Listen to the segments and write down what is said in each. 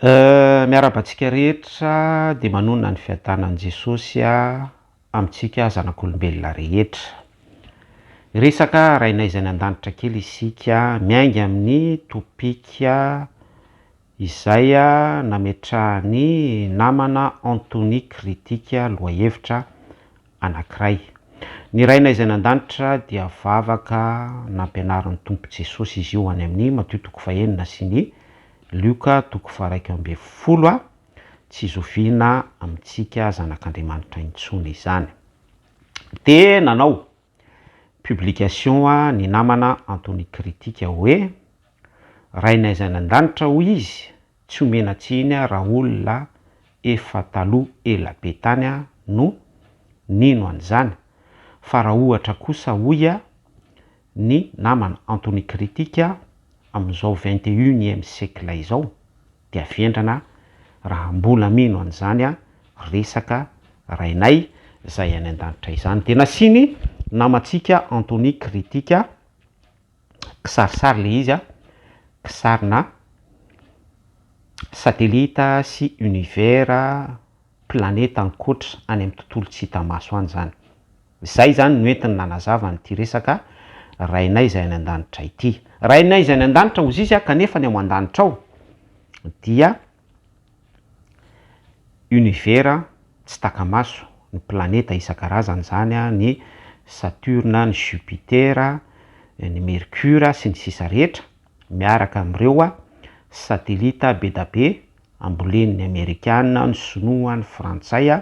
Miarahaba antsika rehetra dia manonona ny fiadanan'i Jesosy amintsika zanak'olombelona rehetra. Hiresaka Rainay izay any an-danitra kely isika miainga amin'ny topika izay nametrahan'ny namana Anthony Critique lohahevitra anankiray. Ny Rainay izay any an-danitra dia vavaka nampianarin'ny Tompo Jesosy izy io any amin'ny Matio toko fahenina sy ny Lioka toko faha-11, tsy zoviana amintsika zanak'Andriamanitra intsony izany. Dia nanao publication ny namana Anthony Critique hoe, Rainay izay any an-danitra hoy izy, tsy omena tsiny raha olona efa taloha ela be tany no nino an'izany, fa raha ohatra kosa hoy ny namana Anthony Critique amin'izao vingt et unième siècle izao dia vendrana raha mbola mino an'izany resaka Rainay izay any an-danitra izany. Dia nasiany namantsika Anthony Critique kisarisary le izy a, kisarina satelita sy univers, planeta ankoatra any amin'ny tontolo tsy hita maso any zany. Izay zany no entiny nanazava an'ity resaka Rainay izay any an-danitra ity. Rainay izay any an-danitra hozy izy a, kanefa ny ao an-danitra ao dia univers tsy taka-maso, ny planeta isan-karazany izany, ny Saturne, ny Jupiter, ny Mercure sy ny sisa rehetra, miaraka amin'ireo satelita bedabe ambolen'ny Amerikana, ny Sinoa, ny Frantsay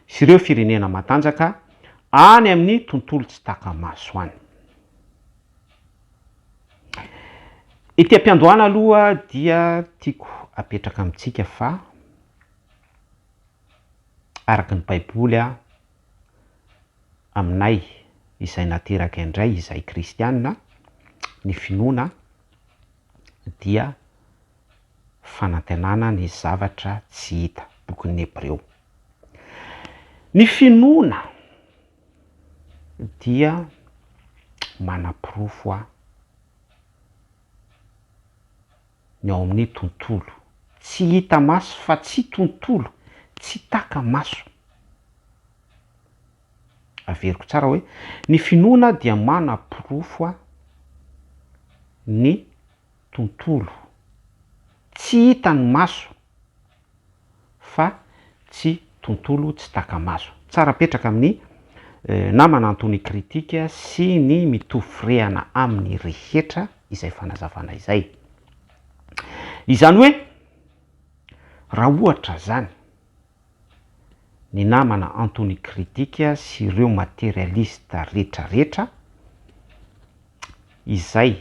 sy ireo firenena matanjaka any amin'ny tontolo tsy taka-maso any. Ety am-piandohana aloha dia tiako apetraka amintsika fa araka ny Baiboly aminay izay nateraka indray izahay kristiana, ny finoana dia fanantenana ny zavatra tsy hita, bokin'ny Hebreo. Ny finoana dia manaporofo ny ao amin'ny tontolo tsy hita maso fa tsy tontolo tsy taka-maso. Averiko tsara hoe ny finoana dia manaporofo ny tontolo tsy hitan'ny maso fa tsy tontolo tsy taka-maso. Tsara apetraka amin'ny namana Anthony Critique sy ny mitovy firehana aminy rehetra izay fanazavana izay. Izany hoe raha ohatra zany ny namana Anthony Critique sy ireo materialiste retraretra izay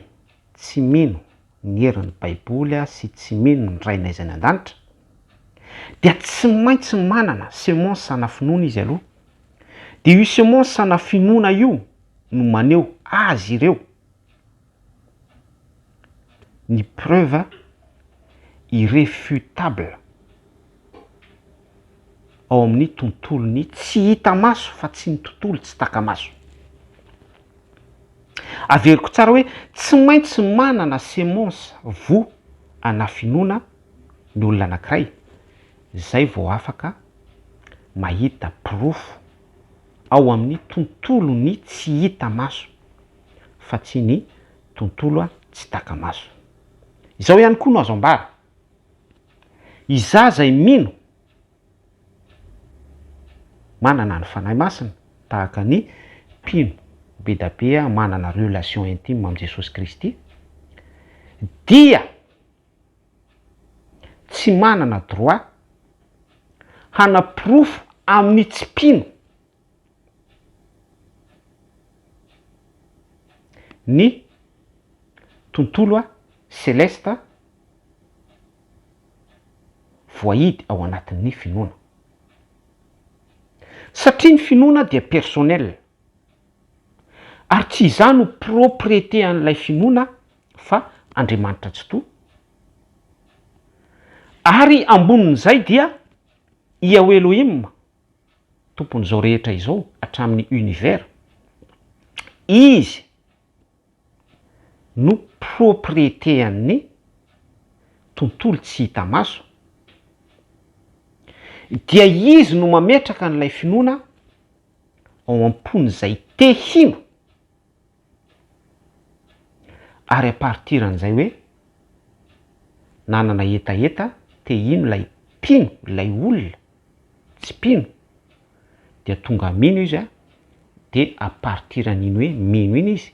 tsy mino ny herin'ny Baiboly sy tsy mino ny Rainay izay any an-danitra, dia tsy maintsy manana semence ana finoana izy aloha. Dia io semence ana finoana io no maneho azy ireo ny preuve irréfutable ao amin'ny tontolon'ny tsy hita maso fa tsy ny tontolo tsy taka-maso. Averiko tsara hoe tsy maintsy manana semence voa ana finoana ny olona anakiray zay vao afaka mahita porofo ao amin'ny tontolon'ny tsy hita maso fa tsy ny tontolo tsy taka-maso. Izao ihany koa no azo ambara, izaho izay mino manana ny Fanahy Masina tahaka ny mpino be da be manana relation intime amin'i Jesosy Kristy dia tsy manana droit hanaporofo amin'ny tsy mpino ny tontolo celeste voahidy ao anatin'ny finoana. Satria ny finoana dia personnel. Ary tsy izaho no propriété an'ilay finoana fa Andriamanitra Tsitoha. Ary ambonin'izay dia Yahweh Elohim, Tompon'izao rehetra izao hatramin'ny univers. Izy no propriété an'ny tontolo tsy hita maso. Dia Izy no mametraka an'ilay finoana ao am-pon'izay te hino. Ary à partir an'izay hoe nanana hetaheta te hino ilay mpino, ilay olona tsy mpino, dia tonga mino izy dia à partir an'iny hoe mino iny izy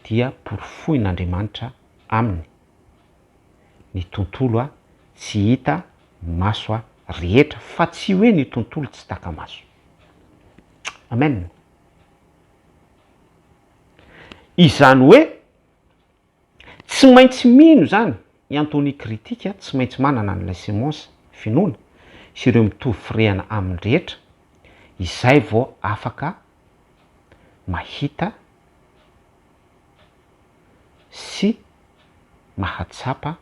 dia porofoin'Andriamanitra aminy ny tontolo tsy hita maso rehetra fa tsy hoe ny tontolo tsy taka-maso. Amen. Izany hoe tsy maintsy mino izany i Anthony Critique, tsy maintsy manana an'ilay semence, finoana, sy ireo mitovy firehana aminy rehetra, izay vao afaka mahita sy mahatsapa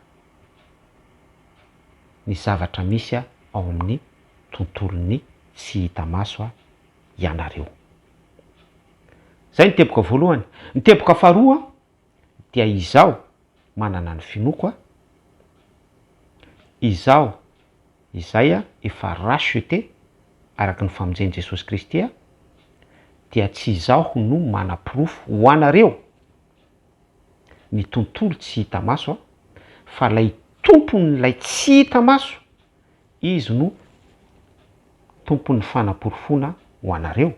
ny zavatra misy ao amin'ny tontolon'ny tsy hita maso ianareo. Zay ny teboka voalohany. Ny teboka faharoa dia izaho manana ny finoako a, izaho izay efa racheté araka ny famonjen'i Jesosy Kristy a, dia tsy izaho no manaporofo ho anareo ny tontolo tsy hita maso a, fa ilay Tompon'ilay tsy hita maso, Izy no Tompon'ny fanaporofoana ho anareo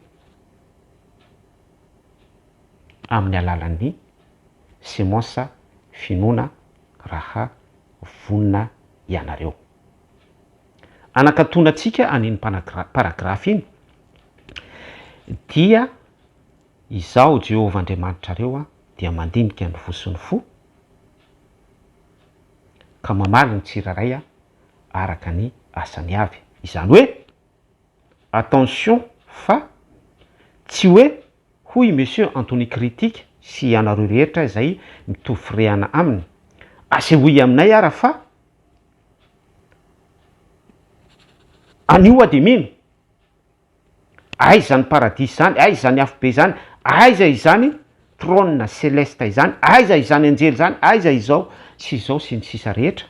amin'ny alalan'ny semence finoana raha vonona ianareo. Anakatonantsika an'iny paragraphe iny dia Izaho Jehovah Andriamanitrareo dia mandinika ny voa sy ny fo ka mamaly ny tsirairay araka ny asany avy. Izany hoe attention fa tsy hoe hoy i Monsieur Anthony Critique sy ianareo rehetra izay mitovy firehana aminy, asehoy aminay ara fa anio aho dia mino. Aiza izany paradisa izany, aiza izany afobe izany, aiza izany trône céleste izany, aiza izany anjely izany, aiza izao sy izao sy ny sisa rehetra.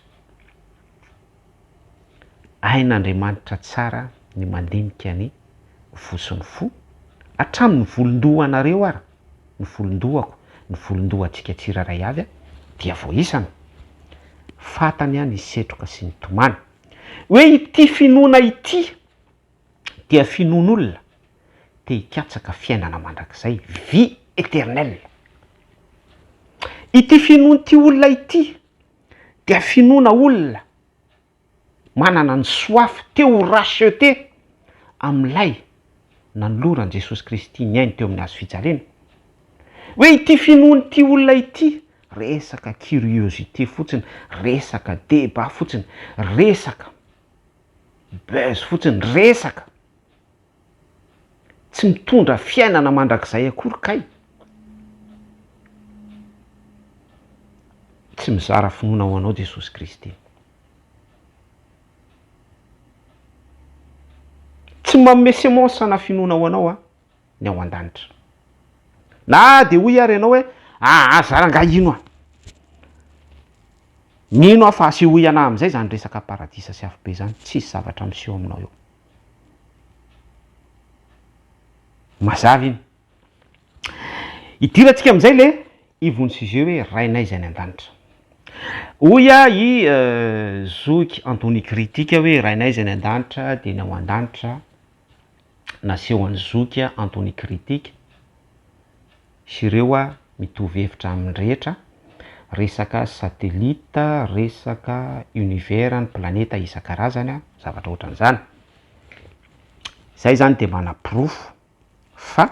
Hain'Andriamanitra tsara ny mandinika ny voa sy ny fo, hatramin'ny volon-dohanareo ara, ny volon-dohako, ny volon-dohantsika tsirairay avy dia voaisana. Fantany ny setroka sy ny tomany. Hoe ity finoana ity dia finoan'olona te hikatsaka fiainana mandrakizay, vie éternelle. Ity finoan'ity olona ity dia finoana olona manana ny soif te ho racheté amin'ilay nanoloran'i Jesosy Kristy ny ainy teo amin'ny hazo fijaliana. Hoe ity finoan'ity olona ity resaka curiosité fotsiny, resaka débat fotsiny, resaka Buzz fotsiny, resaka. Tsy mitondra fiainana mandrakizay akory kay. Tsy mizara finoana ho anao Jesosy Kristy. Tsy manome semence na finoana ho anao ny ao an-danitra. Na dia hoy ary ianao hoe, aa za rangahy hino aho. Mino aho fa asehoy anah amin'izay izany resaka paradisa sy afobe izany, tsisy zavatra miseho aminao eo. Mazava iny. Idirantsika amin'izay le ivon'ny sujet hoe Rainay izay any an-danitra. Hoy aho i zoky Anthony Critique hoe Rainay izay any an-danitra dia ny ao an-danitra naseho an'i zoky Anthony Critique sy ireo mitovy hevitra aminy rehetra, resaka satellite, resaka univers ny planeta isan-karazany, zavatra ohatran'izany. Izay izany dia manaporofo fa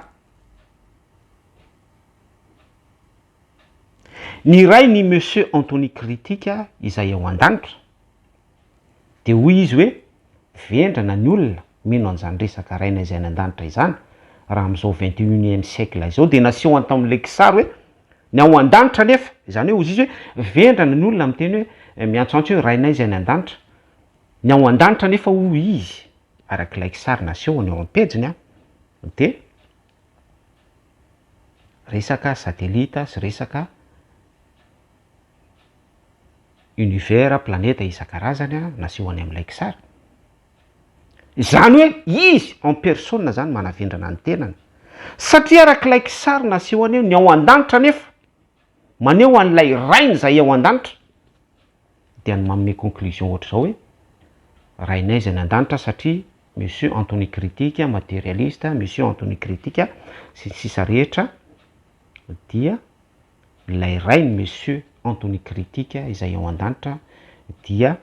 ny rain'i Monsieur Anthony Critique izay ao an-danitra Dia hoy izy hoe, Vendrana ny olona mino an'izany resaka Rainay izay any an-danitra izany, raha amin'izao vingt et unième siècle izao. Dia nasehony tamin'ilay kisary hoe, ny ao an-danitra anefa, izany hoe hozy izy hoe, vendrana ny olona miteny hoe, miantsoantso hoe Rainay izay any an-danitra. Ny ao an-danitra anefa hoy izy, araka ilay kisary nasehony ao am-pejiny, dia resaka satelita sy resaka univers, planeta isan-karazany naseho any amin'ilay kisary. Izany hoe izy en personne zany manavendrana ny tenany. Satria arak'ilay kisary nasehony eo, ny ao an-danitra anefa maneho an'ilay Rainy izay ao an-danitra, dia ny manome conclusion ohatr'izao hoe, Rainay izay any an-danitra satria Monsieur Anthony Critique, materialiste, Monsieur Anthony Critique, sy ny sisa rehetra dia ilay Rain'i Monsieur Anthony Critique izay ao an-danitra dia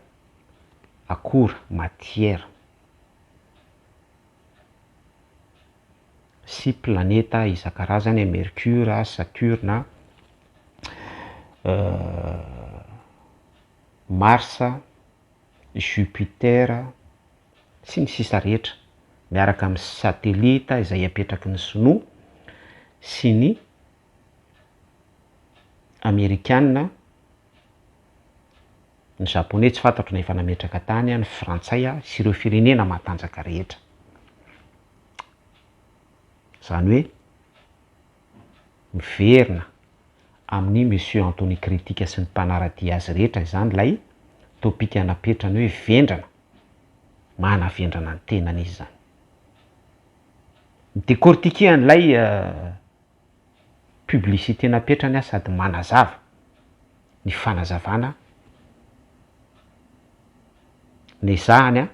akora, matière, sy planeta isan-karazany, Mercure, Saturne, Mars, Jupiter, sy ny sisa rehetra, miaraka amin'ny satelita izay apetraky ny sinoa sy ny amerikana, ny japoney tsy fantatro na efa nametraka tany, ny frantsay sy ireo firenena matanjaka rehetra. Izany hoe miverina amin'i Monsieur Anthony Critique sy ny mpanara-dia azy rehetra izany ilay topika napetrany hoe vendrana, manavendrana ny tenany izy izany. Mi-décortiquer an'ilay publicité napetrany aho sady manazava ny fanazavana nezahany aho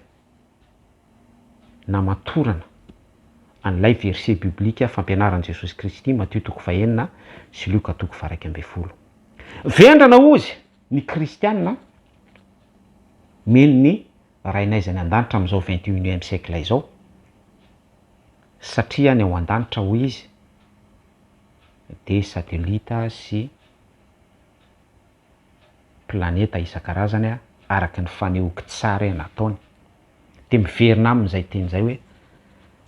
namatorana an'ilay verset biblique fampianaran'i Jesosy Kristy Matio toko fahenina sy Lioka toko faha-11. Vendrana hozy ny kristiana mino ny Rainay izay any an-danitra amin'izao vingt et unième siècle izao satria ny ao an-danitra hoy izy dia satelita sy planeta isan-karazany araka ny fanehoan-kitsary nataony. Dia miverina aminy izay teny izay hoe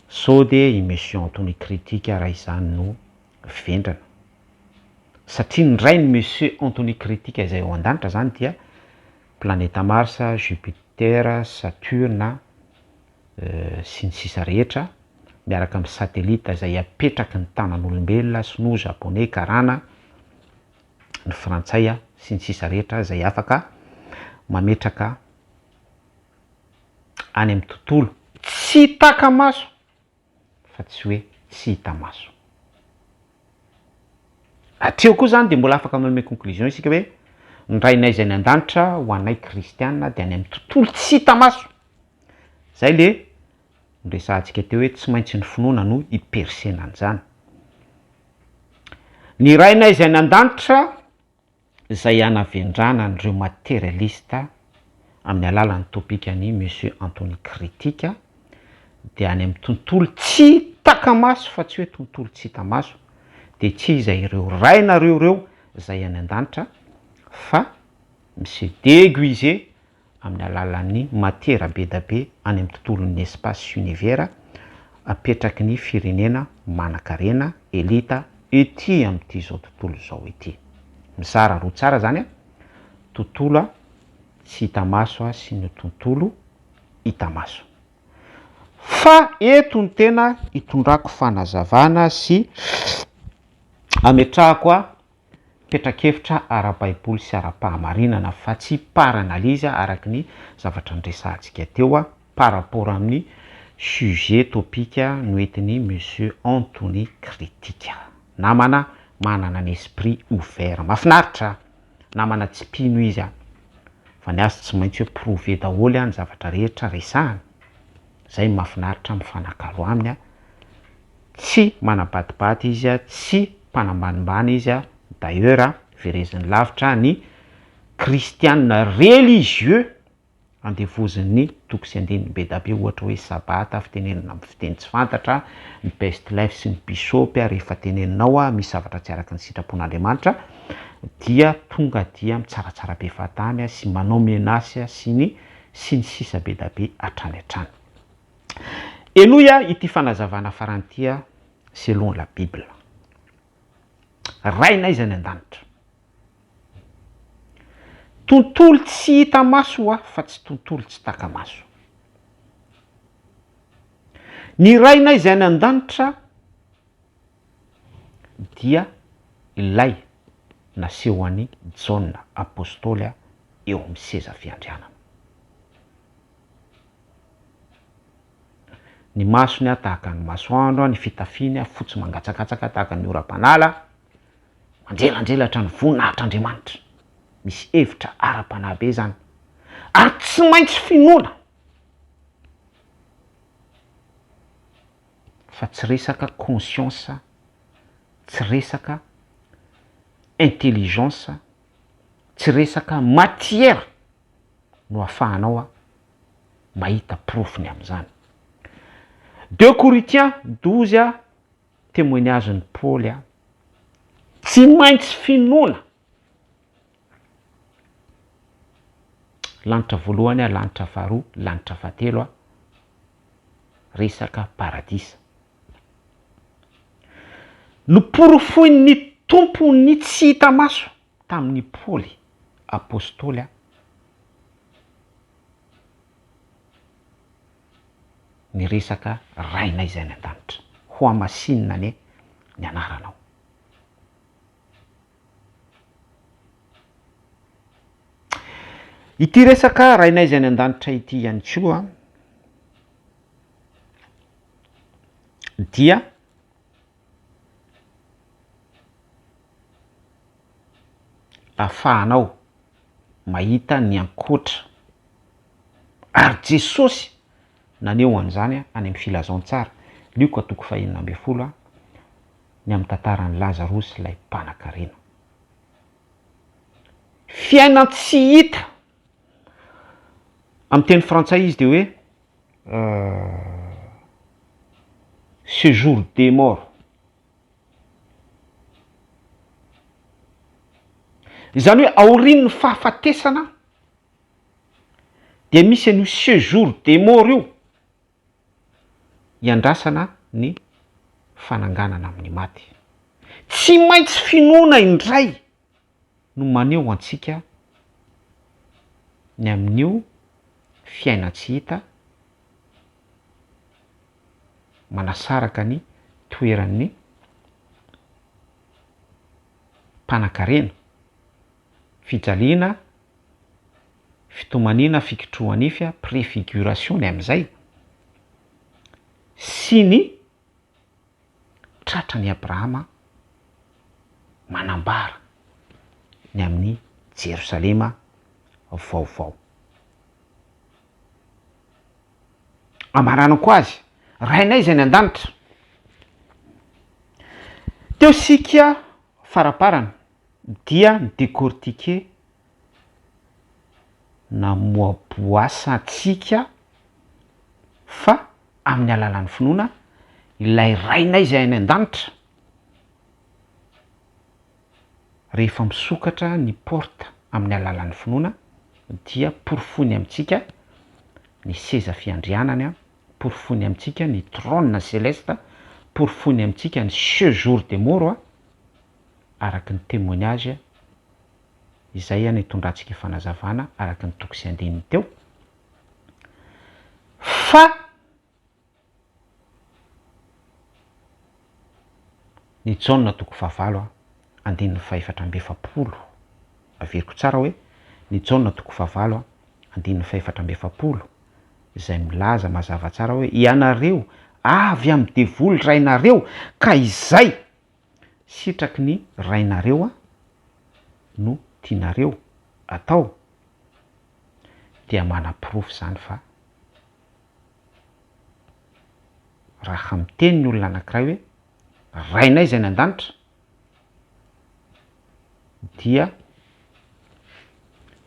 sao dia i Monsieur Anthony Critique raha izany no vendrana. Satria ny rain'i Monsieur Anthony Critique izay ao an-danitra izany dia planeta Mars, Jupiter, Saturne sy ny sisa rehetra miaraka amin'ny satelita izay apetraky ny tanan'olombelona, sinoa, japoney, karana, ny frantsay sy ny sisa rehetra izay afaka mametraka any amin'ny tontolo tsy taka-maso fa tsy hoe tsy hita maso. Hatreo koa izany dia mbola afaka manome conclusion isika hoe ny Rainay izay any an-danitra ho anay kristiana dia any amin'ny tontolo tsy hita maso. Izay le noresahantsika teo hoe tsy maintsy ny finoana no hi-percer-na an'izany. Ny Rainay izay any an-danitra izay hanavendrana an'ireo materialista amin'ny alalan'ny topikan'i Monsieur Anthony Critique dia any amin'ny tontolo tsy taka-maso fa tsy hoe tontolo tsy hita maso dia tsy iza ireo rainareo ireo izay any an-danitra fa mi-se déguiser amin'ny alalan'ny matiera bedabe any amin'ny tontolon'ny espace sy univers apetraky ny firenena manankarena, elita, ety amin'ity izao tontolo izao ity. Mizara roa tsara izany an, tontolo tsy hita maso sy ny tontolo hita maso. Fa eto no tena itondrako fanazavana sy ametrahako Petra-kevitra ara-baiboly sy ara-pahamarinana fa tsy par analyse araka ny zavatra niresahantsika teo par rapport amin'ny sujet topic noentin'i Monsieur Anthony Critique. Namana manana ny esprit ouvert. Mahafinaritra! Namana tsy mpino izy an! Fa ny azy tsy maintsy hoe prouver daholo ny zavatra rehetra resahany. Zay no mahafinaritra mifanakalo aminy an! Tsy manabatibaty izy, tsy mpanambanimbany izy, d'ailleurs vereziny lavitra ny kristiana religieux andevozin'ny toko sy andininy bedabe ohatra hoe sabata, fitenenana amin'ny fiteny tsy fantatra, ny best life sy ny bishop rehefa teneninao misy zavatra tsy araka ny sitrapon'Andriamanitra dia tonga dia mitsaratsara be fahatany sy manao menace sy ny sy ny sisa bedabe hatrany hatrany. Henoy aho ity fanazavana farany ity a, selon la bible. Rainay izay any an-danitra. Tontolo tsy hita maso hoa fa tsy tontolo tsy taka-maso. Ny Rainay izay any an-danitra dia ilay naseho an'i Jaona apostoly eo amin'ny seza fiandrianana. Ny masony tahaka ny masoandro, ny fitafiany fotsy mangatsakatsaka tahaka ny oram-panala, manjelanjelatra ny voninahitr'Andriamanitra. Misy hevitra ara-panahy be izany. Ary tsy maintsy finoana fa tsy resaka conscience, tsy resaka intelligence, tsy resaka matière no ahafahanao mahita porofony amin'izany. Deux Corinthiens 12 témoignage-n'i Paoly tsy maintsy finoana. Lanitra voalohany, lanitra faharoa, lanitra fahatelo, resaka paradisa. Noporofoin'ny Tompon'ny tsy hita maso tamin'i Paoly apostoly ny resaka Rainay izay any an-danitra, hohamasinina anie ny anaranao. Ity resaka Rainay izay any an-danitra ity ihany koa dia ahafahanao mahita ny ankoatra. Ary Jesosy naneho an'izany any amin'ny filazantsara, Lioka toko fahenina ambin'ny folo, ny amin'ny tantaran'i Lazarosy ilay mpanankarena. Fiainan-tsy hita. Amin'ny teny frantsay izy dia hoe séjour des morts. Izany hoe aorian'ny fahafatesana dia misy an'io séjour des morts io iandrasana ny fananganana amin'ny maty. Tsy maintsy finoana indray no maneho antsika ny amin'io fiainan-tsy hita manasaraka ny toeran'ny mpanankarena, fijaliana, fitomaniana, fikitroha-nify, préfiguration ny amin'izay, sy ny tratran'i Abrahama manambara ny amin'i Jerosalema vaovao. Amaranako azy, Rainay izay any an-danitra. Teo isika faraparany dia ni-décortiquer namoaboasa antsika fa amin'ny alalan'ny finoana ilay Rainay izay any an-danitra, rehefa misokatra ny porte amin'ny alalan'ny finoana dia porofoiny amintsika ny seza fiandrianany, porofoiny amintsika ny trône céleste, porofoiny amintsika ny séjour des morts araka ny témoignage izay nitondrantsika fanazavana araka ny toko sy andininy teo fa Ny Jaona toko fahavalo andininy fahefatra amby efapolo, averiko tsara hoe ny Jaona toko fahavalo andininy fahefatra amby efapolo, izay milaza mazava tsara hoe ianareo avy amin'ny devoly rainareo ka izay sitraky ny rainareo no tianareo atao, dia manaporofo izany fa Raha miteny ny olona anankiray hoe Rainay izay any an-danitra dia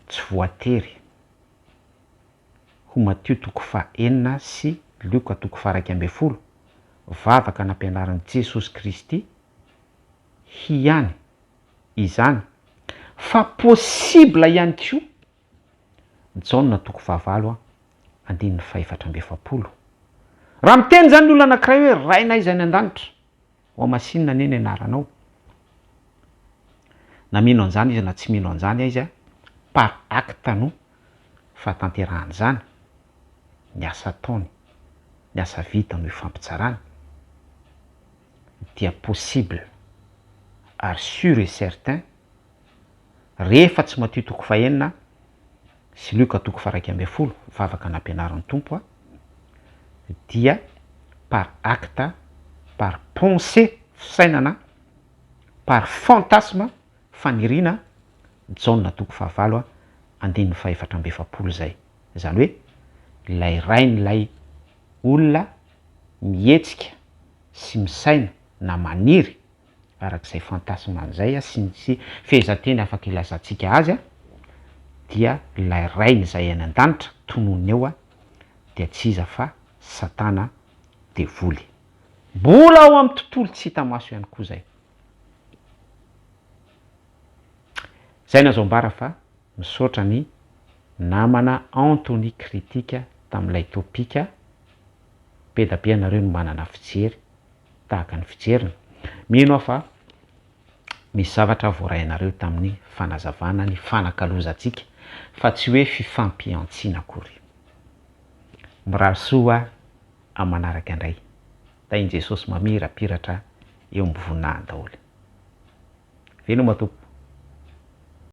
tsy voatery ho Matio toko faha-enina sy Lioka toko faha-iraika ambin'ny folo, vavaka nampianarin'i Jesosy Kristy hiany izany fa possible ihany koa Jaona toko fahavalo andininy fahefatra amby efapolo. Raha miteny izany ny olona anankiray hoe Rainay izay any an-danitra, hohamasinina anie ny anaranao. Na mino an'izany izy na tsy mino an'izany izy, par acte no fahatanterahan'izany, ny asa ataony, ny asa vita no ifampitsarany, dia possible ary sur et certain Rehefa tsy Matio toko fahenina sy Lioka toko faha-iraika ambin'ny folo, vavaka nampianarin'ny Tompo, dia. Par acte, par pensée, fisainana, par fantasme, faniriana, Jaona toko fahavalo andininy faha-44 izay. Izany hoe ilay rain'ilay olona mihetsika sy misaina na maniry araka izay fantasme an'izay sy ny sy fehezanteny afaka ilazantsika azy dia ilay rainy izay any an-danitra tononiny eo dia tsy iza fa satana devoly. Mbola ao amin'ny tontolo tsy hita maso ihany koa izay. Izay no azo ambara fa misaotra ny namana Anthony Critique tamin'ilay topic, be da be ianareo no manana fijery tahaka ny fijeriny. Mino aho fa misy zavatra voaray anareo tamin'ny fanazavana ny fanakalozantsika fa tsy hoe fifampihantsiana akory. Mirary soa amin'ny manaraka indray. Tahin'i Jesosy mamirapiratra eo amin'ny voninahiny daholo. Veloma tompoko.